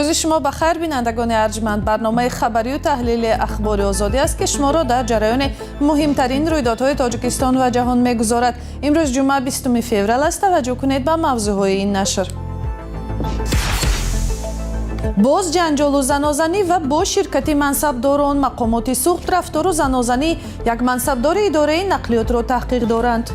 Рӯзи шумо ба хайр, бинандагони арҷманд. Барномаи хабарию таҳлили Ахбори Озодӣ аст, ки шуморо дар ҷараёни муҳимтарин рӯйдодҳои Тоҷикистон ва ҷаҳон мегузорад. Имрӯз ҷумъа, 20 феврал аст. Таваҷҷӯҳ кунед ба мавзӯъҳои ин нашр. Боз ҷанҷолу занозанӣ ва бо ширкати мансабдорон. Мақомоти Суғд рафтору занозанӣ як мансабдори идораи нақлиётро таҳқиқ доранд.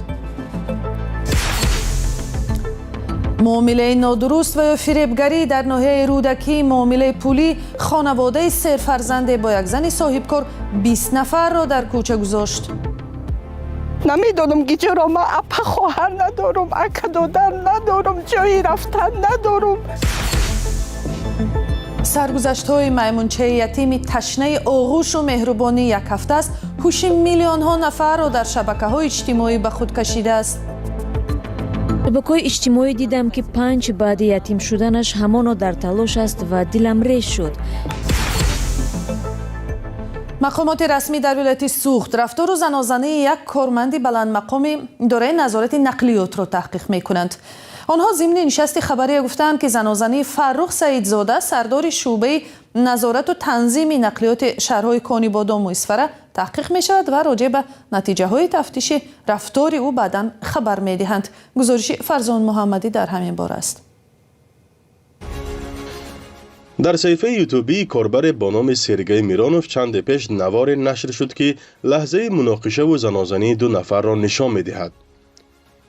Муомилаи нодуруст ва ё фиребгарӣ дар ноҳияи Рӯдакӣ. Муомилаи пулӣ хонаводаи серфарзанде бо як зани соҳибкор 20 нафарро дар кӯча гузошт. Намедонам, ки чаро ман апа, хоҳар надорум, ака, додар надорум, ҷои рафтан надорум. Саргузаштҳои маймунчаи ятими ташнаи оғӯшу меҳрубонӣ як ҳафта аст ҳуши миллионҳо нафарро дар шабакаҳои иҷтимоӣ ба худ кашидааст. Шабакаҳои иҷтимоӣ дидам, ки Панҷ баъди ятим шуданаш ҳамоно дар талош аст ва дилам реш шуд. Мақомоти расмӣ дар вилояти Суғд рафтору занозании як корманди баландмақоми идораи назорати нақлиётро таҳқиқ мекунанд. Онҳо зимни нишасти хабарие гуфтанд, ки занозании Фаррух Саидзода, сардори шӯъбаи назорату танзими нақлиёти шаҳрҳои Конибодому Исфара, таҳқиқ мешавад ва роҷеъ ба натиҷаҳои тафтиши рафтори ӯ баъдан хабар медиҳанд. Гузориши Фарзон Муҳаммадӣ дар ҳамин бора аст. Дар саҳифаи ютубии корбаре бо номи Сергей Миронов чанде пеш наворе нашр шуд, ки лаҳзаи муноқишаву занозании ду нафарро нишон медиҳад.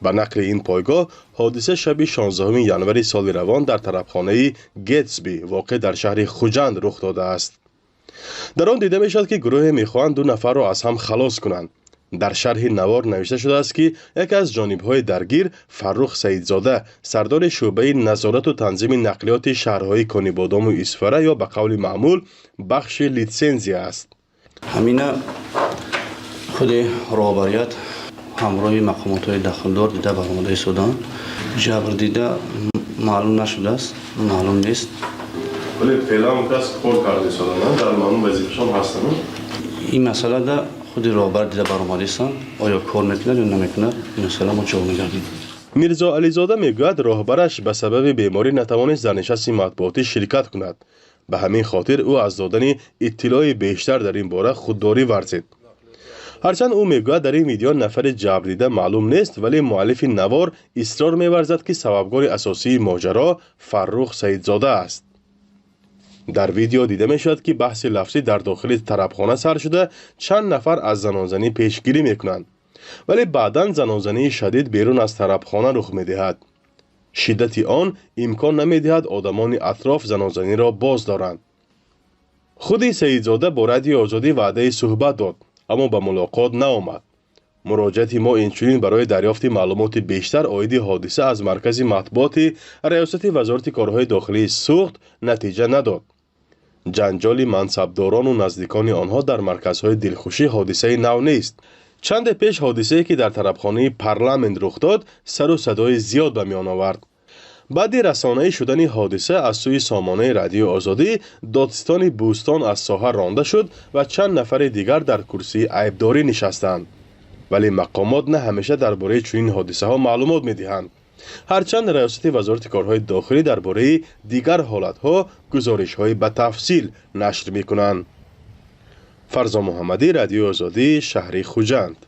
Ба нақли ин пойгоҳ, ҳодиса шаби 16 январи соли равон дар тарабхонаи Гетсби, воқеъ дар шаҳри Хуҷанд, рух додааст. Дар он дида мешавад, ки гурӯҳе мехоҳанд ду нафарро аз ҳам халос кунанд. Дар шарҳи навор навишта шудааст, ки яке аз ҷонибҳои даргир Фаррух Саидзода, сардори шӯъбаи назорату танзими нақлиёти шаҳрҳои Конибодому Исфара ё ба қавли маъмул бахши литсензия аст. Ҳамина худи роҳбарият ҳамроҳи мақомотҳои дахлдор дида баромада истоданд. Ҷабрдида маълум нашудааст, маълум нест. Вале феълан кас кор карда истоданд, дар маъмул вазифашон ҳастанд? Ин масъалада худи роҳбар дида баромада истанд. Оё кор мекунад ё намекунад, ин масъала мо ҷавоб мегардем. Мирзо Ализода мегӯяд, роҳбараш ба сабаби беморӣ натавонист дар нишасти матбуотӣ ширкат кунад. Ба ҳамин хотир ӯ аз додани иттилои бештар дар ин бора худдорӣ варзид. Ҳарчанд ӯ мегӯяд, дар ин видео нафари ҷабрдида маълум нест, вале муаллифи навор исрор меварзад, ки сабабгори асосии моҷаро Фаррух Саидзода аст. Дар видео дида мешавад, ки баҳси лафзӣ дар дохили тарабхона сар шуда, чанд нафар аз занозанӣ пешгирӣ мекунанд, вале баъдан занозании шадид берун аз тарабхона рух медиҳад. Шиддати он имкон намедиҳад одамони атроф занозаниро боз доранд. Худи Саидзода бо Радиои Озодӣ ваъдаи суҳбат дод, аммо ба мулоқот наомад. Муроҷиати мо инчунин барои дарёфти маълумоти бештар оиди ҳодиса аз маркази матбуоти раёсати Вазорати корҳои дохилии Суғд натиҷа надод. Ҷанҷоли мансабдорону наздикони онҳо дар марказҳои дилхушӣ ҳодисаи нав нест. Чанде пеш ҳодисае, ки дар тарабхонаи Парламент рух дод, сару садои зиёд ба миён овард. Баъди расонаӣ шудани ҳодиса аз сӯи сомонаи Радиои Озодӣ, додситони Бӯстон аз соҳа ронда шуд ва чанд нафари дигар дар курсии айбдорӣ нишастанд. Вале мақомот на ҳамеша дар бораи чунин ҳодисаҳо маълумот медиҳанд, ҳарчанд раёсати Вазорати корҳои дохилӣ дар бораи дигар ҳолатҳо гузоришҳои ба тафсил нашр мекунанд. Фарзон Муҳаммадӣ, Радиои Озодӣ, шаҳри Хуҷанд.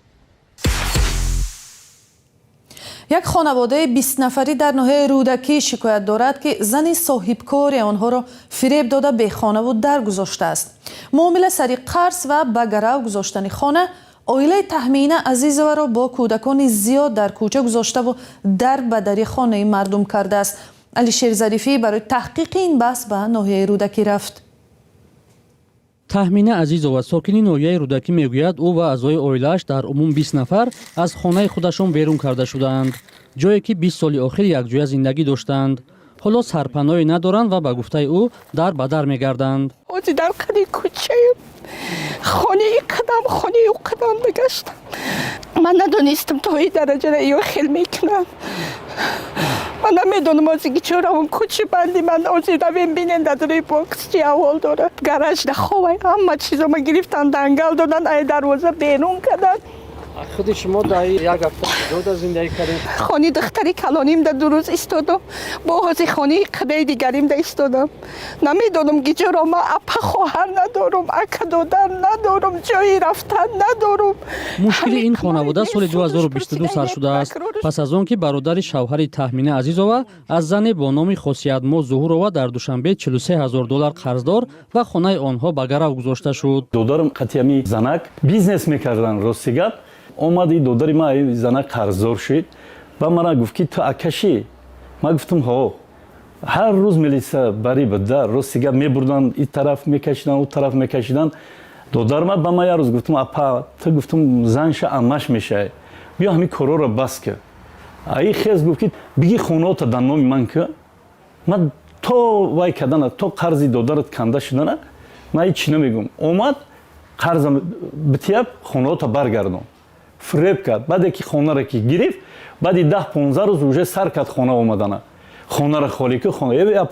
Як хонаводаи 20-нафарӣ дар ноҳияи Рӯдакӣ шикоят дорад, ки зани соҳибкоре онҳоро фиреб дода, бехонаву дар гузоштааст. Муомила сари қарз ва ба гарав гузоштани хона оилаи Таҳмина Азизоваро бо кӯдакони зиёд дар кӯча гузоштаву дар ба дари хонаи мардум кардааст. Алишер Зарифӣ барои таҳқиқи ин баҳс ба ноҳияи Рӯдакӣ рафт. Таҳмина Азизова, сокини ноҳияи Рӯдакӣ, мегӯяд, ӯ ва аъзои оилааш дар умум 20 нафар аз хонаи худашон берун карда шудаанд, ҷое ки 20 соли охир якҷоя зиндагӣ доштаанд. Ҳоло сарпаноҳе надоранд ва, ба гуфтаи ӯ, дар ба дар мегарданд. Ҳозир дар қади кӯчаем, хонаи қадам, хонаи ӯ қадам гаштам. Ман надонистам, то ин дараҷара ё хел мекунанд. Ман намедонам ҳозир ки чора. Он кӯчи банди ман ҳозир равем, бинем, дар рӯи бокс чи аҳвол дорад. Гаражда ховай, ҳама чизо ма гирифтан, дангал додан, ай дарвоза берун карданд. Худи шумо дар як ҳафта куҷо зиндагӣ кардед? Хони духтари калоним да 2 рӯз истодам, бо ҳози хонаи қадаи дигарим да истодам. Намедонам гиҷоро. Ма апа, хоҳар надорум, ака, додар надорум, ҷои рафтан надорум. Мушкили ин хонавода соли 2022 сар шудааст, пас аз он ки бародари шавҳари Таҳмина Азизова аз зане бо номи Хосиятмо Зуҳурова дар Душанбе 43 ҳазор доллар қарздор ва хонаи онҳо ба гарав гузошта шуд. Додарам қатъи занак бизнес мекардан. Рости гап, омади додари ма занак қарздор шуд ва мара гуфт, ки ту акашӣ. Ма гуфтам, ҳо. Ҳар рӯз милиса бари буда, рости гап, мебурдан, и тараф мекашидан, у тараф мекашидан. Додарма ба ма як рӯз гуфтам: «Апа, ту, гуфтам, занша аммаш мешавӣ, биё, ҳамин корҳоро бас кар». Аи хез гуфт, ки биги, хонаота дар номи ман ка, ма то вай кардана, то қарзи додарат канда шудана, ман ҳеҷ чӣ намегӯм. Омад, қарзам битияб, хонаота баргардон. Фиреб кард. Баъде ки хонаро ки гирифт, баъди 10-15 рӯз уже сар кард хона омадана, хонаро холӣ ку.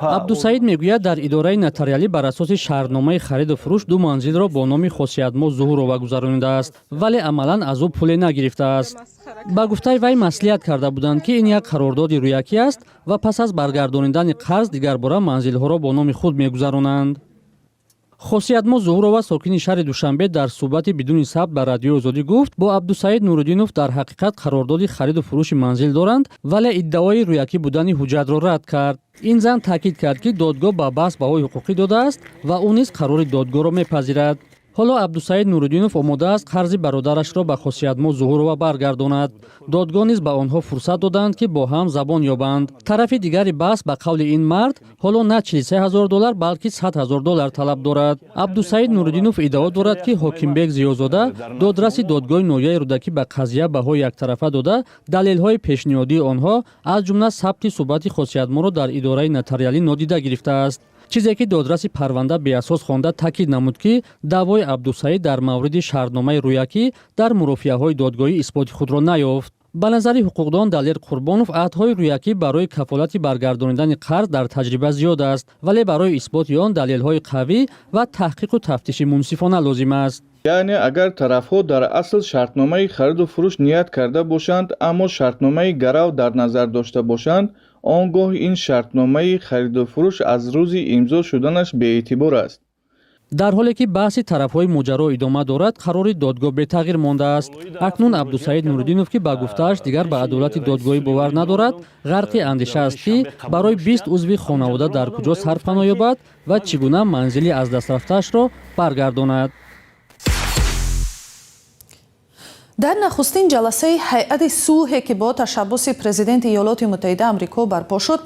Абдусаид мегӯяд, дар идораи нотариалӣ бар асоси шартномаи хариду фурӯш ду манзилро бо номи Хосиятмо Зуҳурова гузаронидааст, вале амалан аз ӯ пуле нагирифтааст. Ба гуфтаи вай, маслиҳат карда буданд, ки ин як қарордоди рӯякӣ аст ва пас аз баргардонидани қарз дигарбора манзилҳоро бо номи худ мегузаронанд. Хосиятмо Зуҳурова, сокини шаҳри Душанбе, дар суҳбати бидуни сабт ба Радиои Озодӣ гуфт, бо Абдусаид Нуруддинов дар ҳақиқат қарордоди хариду фурӯши манзил доранд, вале иддаои рӯякӣ будани ҳуҷҷатро рад кард. Ин зан таъкид кард, ки додгоҳ ба баҳс баҳои ҳуқуқӣ додааст ва ӯ низ қарори додгоҳро мепазирад. Ҳоло Абдусаид Нуруддинов омода аст қарзи бародарашро ба Хосиятмо Зуҳурова баргардонад. Додгоҳ низ ба онҳо фурсат доданд, ки бо ҳам забон ёбанд. Тарафи дигари баҳс, ба қавли ин мард, ҳоло на 43 ҳазор доллар, балки 100 ҳазор доллар талаб дорад. Абдусаид Нуруддинов иддао дорад, ки Ҳокимбек Зиёзода, додраси додгоҳи ноҳияи Рӯдакӣ, ба қазия баҳои яктарафа дода, далелҳои пешниҳодии онҳо, аз ҷумла сабти суҳбати Хосиятморо дар идораи нотариалӣ, нодида гирифтааст, чизе ки додраси парванда беасос хонда, таъкид намуд, ки даъвои Абдусаид дар мавриди шартномаи рӯякӣ дар мурофиаҳои додгоҳӣ исботи худро наёфт. Ба назари ҳуқуқдон Далер Қурбонов, аҳдҳои рӯякӣ барои кафолати баргардонидани қарз дар таҷриба зиёд аст, вале барои исботи он далелҳои қавӣ ва таҳқиқу тафтиши мунсифона лозим аст. Яъне агар тарафҳо дар асл шартномаи хариду фурӯш ният карда бошанд, аммо шартномаи гарав дар назар дошта бошанд, он гоҳ ин шартномаи хариду фурӯш аз рӯзи имзо шуданаш беэътибор аст. Дар ҳоле ки баҳси тарафҳои моҷаро идома дорад, қарори додгоҳ бетағйир мондааст. Акнун Абдусаид Нуриддинов, ки ба гуфтааш дигар ба адолати додгоҳӣ бовар надорад, ғарқи андеша аст, ки барои 20 узви хонавода дар куҷо сарпаноҳ ёбад ва чӣ гуна манзили аз даст рафтаашро баргардонад. Дар нахустин ҷаласаи ҳайати сулҳе, ки бо ташаббуси президенти Иёлоти Муттаҳида Амрико барпо шуд,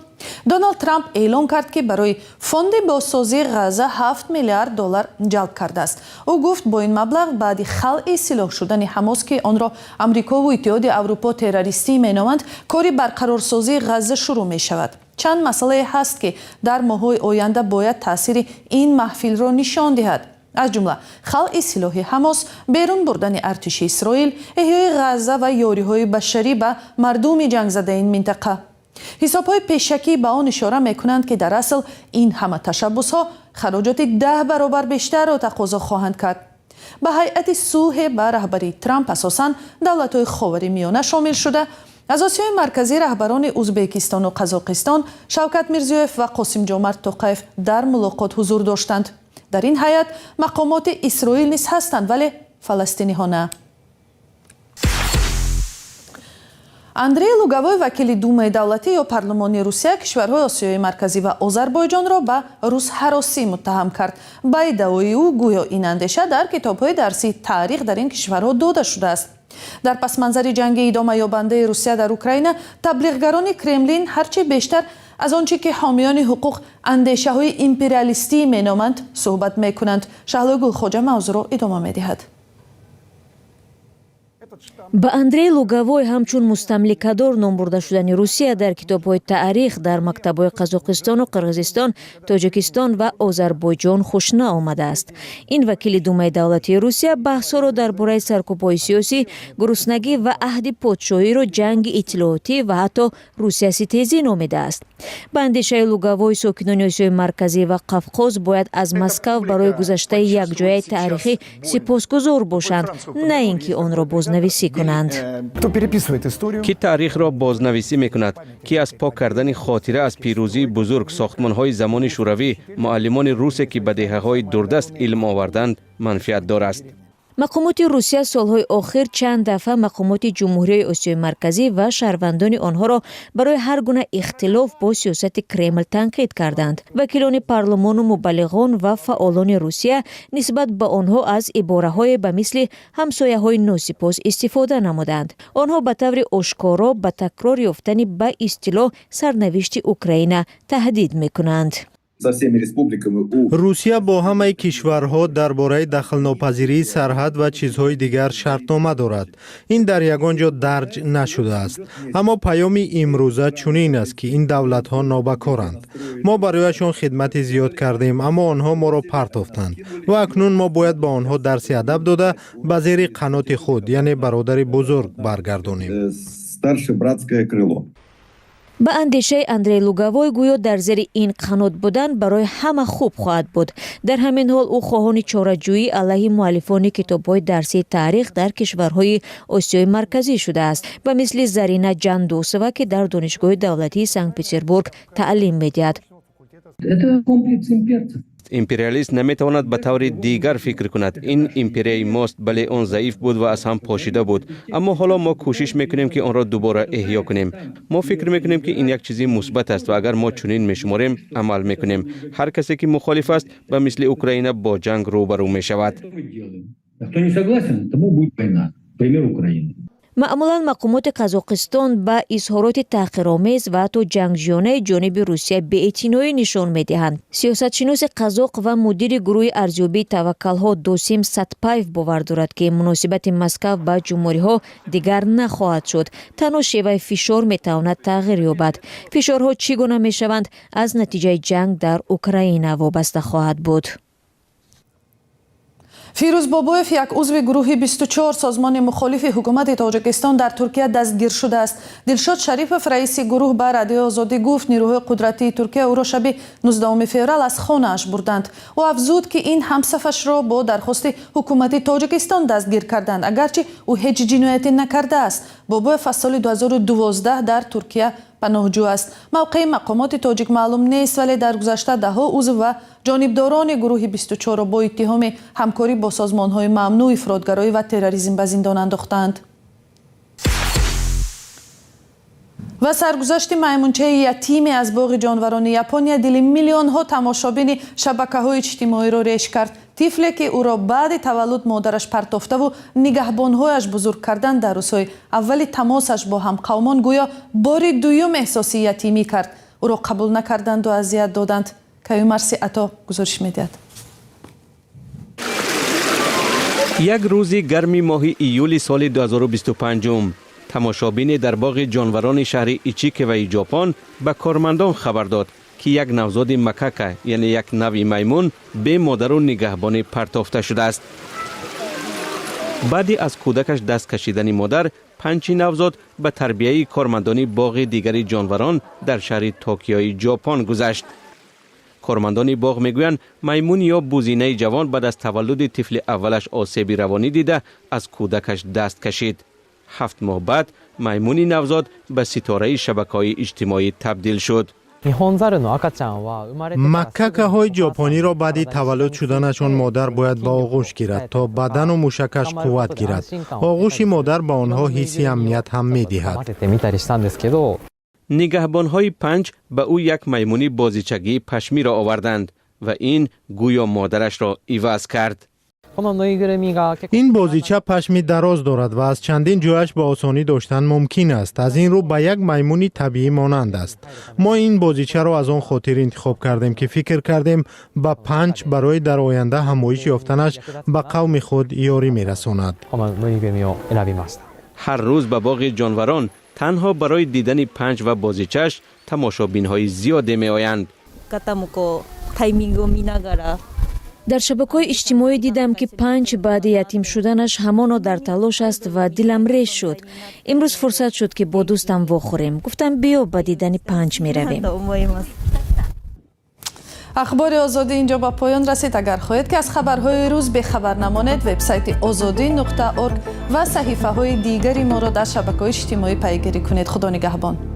Доналд Трамп эълон кард, ки барои фонди бозсозии Ғаза 7 миллиард доллар ҷалб кардааст. Ӯ гуфт, бо ин маблағ баъди халъи силоҳ шудани Ҳамос, ки онро Амрикову Иттиҳоди Аврупо террористӣ меноманд, кори барқарорсозии Ғазза шурӯъ мешавад. Чанд масъалае ҳаст, ки дар моҳҳои оянда бояд таъсири ин маҳфилро нишон диҳад, аз ҷумла халъи силоҳи Ҳамос, берун бурдани артиши Исроил, эҳёи Ғазза ва ёриҳои башарӣ ба мардуми ҷангзадаи ин минтақа. Ҳисобҳои пешакӣ ба он ишора мекунанд, ки дар асл ин ҳама ташаббусҳо хароҷоти 10 баробар бештарро тақозо хоҳанд кард. Ба ҳайати сулҳе ба раҳбарии Трамп асосан давлатҳои Ховари Миёна шомил шуда, аз Осиёи Марказӣ раҳбарони Узбекистону Қазоқистон Шавкат Мирзиёев ва Қосимҷомарт Тоқаев дар мулоқот ҳузур доштанд. Дар ин ҳайат мақомоти Исроил низ ҳастанд, вале фаластиниҳо на. Андрей Луговой, вакили Думаи давлатӣ ё парлумони Русия, кишварҳои Осиёи Марказӣ ва Озарбойҷонро ба русҳаросӣ муттаҳам кард. Ба иддаои ӯ, гӯё ин андеша дар китобҳои дарсии таърих дар ин кишварҳо дода шудааст. Дар пасманзари ҷанги идомаёбандаи Русия дар Украина, таблиғгарони Кремлин ҳарчи бештар аз он чӣ ки ҳомиёни ҳуқуқ андешаҳои империалистӣ меноманд, суҳбат мекунанд. Шаҳлои Гулхоҷа мавзӯъро идома медиҳад. Ба Андрей Луговой ҳамчун мустамликадор ном бурда шудани Русия дар китобҳои таърих дар мактабҳои Қазоқистону Қирғизистон, Тоҷикистон ва Озарбойҷон хуш наомадааст. Ин вакили Думаи давлатии Русия баҳсҳоро дар бораи саркӯбҳои сиёсӣ, гуруснагӣ ва аҳди подшоҳиро ҷанги иттилоотӣ ва ҳатто русияситезӣ номидааст. Ба андешаи Луговой, сокинони Осиёи Марказӣ ва Қавқоз бояд аз Москав барои гузаштаи якҷояи таърихӣ сипосгузор бошанд, на ин ки онро бознависӣ. Бознависӣ кунанд. Кӣ таърихро бознависӣ мекунад? Кӣ аз пок кардани хотира аз пирӯзии бузург, сохтмонҳои замони шӯравӣ, муаллимони русе, ки ба деҳаҳои дурдаст илм оварданд, манфиатдор аст? Мақомоти Русия солҳои охир чанд дафъа мақомоти ҷумҳуриҳои Осиёи Марказӣ ва шаҳрвандони онҳоро барои ҳар гуна ихтилоф бо сиёсати Кремл танқид карданд. Вакилони парлумону мубаллиғон ва фаъолони Русия нисбат ба онҳо аз ибораҳое ба мисли ҳамсояҳои носипос истифода намуданд. Онҳо ба таври ошкоро ба такрор ёфтани ба истилоҳ сарнавишти Украина таҳдид мекунанд. Русия бо ҳамаи кишварҳо дар бораи дахлнопазирии сарҳад ва чизҳои дигар шартнома дорад. Ин дар ягон ҷо дарҷ нашудааст, аммо паёми имрӯза чунин аст, ки ин давлатҳо нобакоранд. Мо барояшон хидмати зиёд кардем, аммо онҳо моро партофтанд ва акнун мо бояд ба онҳо дарси адаб дода, ба зери қаноти худ, яъне бародари бузург, баргардонем. Ба андешаи Андрей Луговой, гӯё дар зери ин қанот будан барои ҳама хуб хоҳад буд. Дар ҳамин ҳол ӯ хоҳони чораҷӯӣ алайҳи муаллифони китобҳои дарсии таърих дар кишварҳои Осиёи Марказӣ шудааст, ба мисли Зарина Ҷандусова, ки дар Донишгоҳи давлатии Санкт Петербург таълим медиҳад. Империалист наметавонад ба таври дигар фикр кунад. Ин империяи мост. Бале, он заиф буд ва аз ҳам пошида буд, аммо ҳоло мо кӯшиш мекунем, ки онро дубора эҳё кунем. Мо фикр мекунем, ки ин як чизи мусбат аст ва агар мо чунин мешуморем, амал мекунем. Ҳар касе, ки мухолиф аст, ба мисли Украина бо ҷанг рӯбарӯ мешавад. Кто не согласен, тому будет война. Пример Украины. Маъмулан мақомоти Қазоқистон ба изҳороти таҳқиромез ва ҳатто ҷангҷӯёнаи ҷониби Русия беэътиноӣ нишон медиҳанд. Сиёсатшиноси қазоқ ва мудири гурӯҳи арзёбии таваккалҳо Досим Сатпаев бовар дорад, ки муносибати Москав ба ҷумҳуриҳо дигар нахоҳад шуд. Танҳо шеваи фишор метавонад тағйир ёбад. Фишорҳо чӣ гуна мешаванд, аз натиҷаи ҷанг дар Украина вобаста хоҳад буд. Фирӯз Бобоев, як узви гурӯҳи 24, созмони мухолифи ҳукумати Тоҷикистон, дар Туркия дастгир шудааст. Дилшод Шарипов, раиси гурӯҳ, ба Радиои Озодӣ гуфт, нирӯҳои қудратии Туркия ӯро шаби 19 феврал аз хонааш бурданд. Ӯ афзуд, ки ин ҳамсафашро бо дархости ҳукумати Тоҷикистон дастгир карданд, агарчи ӯ ҳеҷ ҷинояте накардааст. Бобоев аз соли 2012 дар Туркия паноҳҷӯ аст. Мавқеи мақомоти тоҷик маълум нест, вале дар гузашта даҳҳо узв ва ҷонибдорони гурӯҳи 24-ро бо иттиҳоми ҳамкорӣ бо созмонҳои мамнӯъ, ифротгароӣ ва терроризм ба зиндон андохтаанд. Ва саргузашти маймунчаи ятиме аз боғи ҷонварони Япония дили миллионҳо тамошобини шабакаҳои иҷтимоиро реш кард. Тифле, ки ӯро баъди таваллуд модараш партофтаву нигаҳбонҳояш бузург карданд, дар рӯзҳои аввали тамосаш бо ҳамқавмон гӯё бори дуюм эҳсоси ятимӣ кард. Ӯро қабул накарданду азият доданд. Каюмарси Ато гузориш медиҳад. Як рӯзи гарми моҳи июли соли 2025 тамошобине дар боғи ҷонварони шаҳри Ичикеваи Ҷопон ба кормандон хабар дод, ки як навзоди макака, яъне як навъи маймун, бе модару нигаҳбонӣ партофта шудааст. Баъди аз кӯдакаш даст кашидани модар, Панчи навзод ба тарбияи кормандони боғи дигари ҷонварон дар шаҳри Токиои Ҷопон гузашт. Кормандони боғ мегӯянд, маймун ё бузинаи ҷавон баъд аз таваллуди тифли аввалаш осеби равонӣ дида, аз кӯдакаш даст кашид. 7 моҳ баъд маймуни навзод ба ситораи шабакаҳои иҷтимоӣ табдил шуд. Макакаҳои ҷопониро баъди таваллуд шуданашон модар бояд ба оғӯш гирад, то бадану мушакаш қувват гирад. Оғӯши модар ба онҳо ҳисси амният ҳам медиҳад. Нигаҳбонҳои Панҷ ба ӯ як маймуни бозичагии пашмиро оварданд ва ин гӯё модарашро иваз кард. Ин бозича пашми дароз дорад ва аз чандин ҷояш ба осонӣ доштан мумкин аст. Аз ин рӯ ба як маймуни табиӣ монанд аст. Мо ин бозичаро аз он хотир интихоб кардем, ки фикр кардем, ба Панҷ барои дар оянда ҳамоиш ёфтанаш ба қавми худ ёрӣ мерасонад. Ҳар рӯз ба боғи ҷонварон танҳо барои дидани Панҷ ва бозичааш тамошобинҳои зиёде меоянд. Дар шабакаҳои иҷтимоӣ дидам, ки Панҷ баъди ятим шуданаш ҳамоно дар талош аст ва дилам реш шуд. Имрӯз фурсат шуд, ки бо дӯстам вохӯрем. Гуфтам, биё, ба дидани Панҷ меравем. Ахбори Озодӣ инҷо ба поён расид. Агар хоҳед, ки аз хабарҳои рӯз бехабар намонед, вебсайти озодӣ.орг ва саҳифаҳои дигари моро дар шабакаҳои иҷтимоӣ пайгирӣ кунед. Худо нигаҳбон.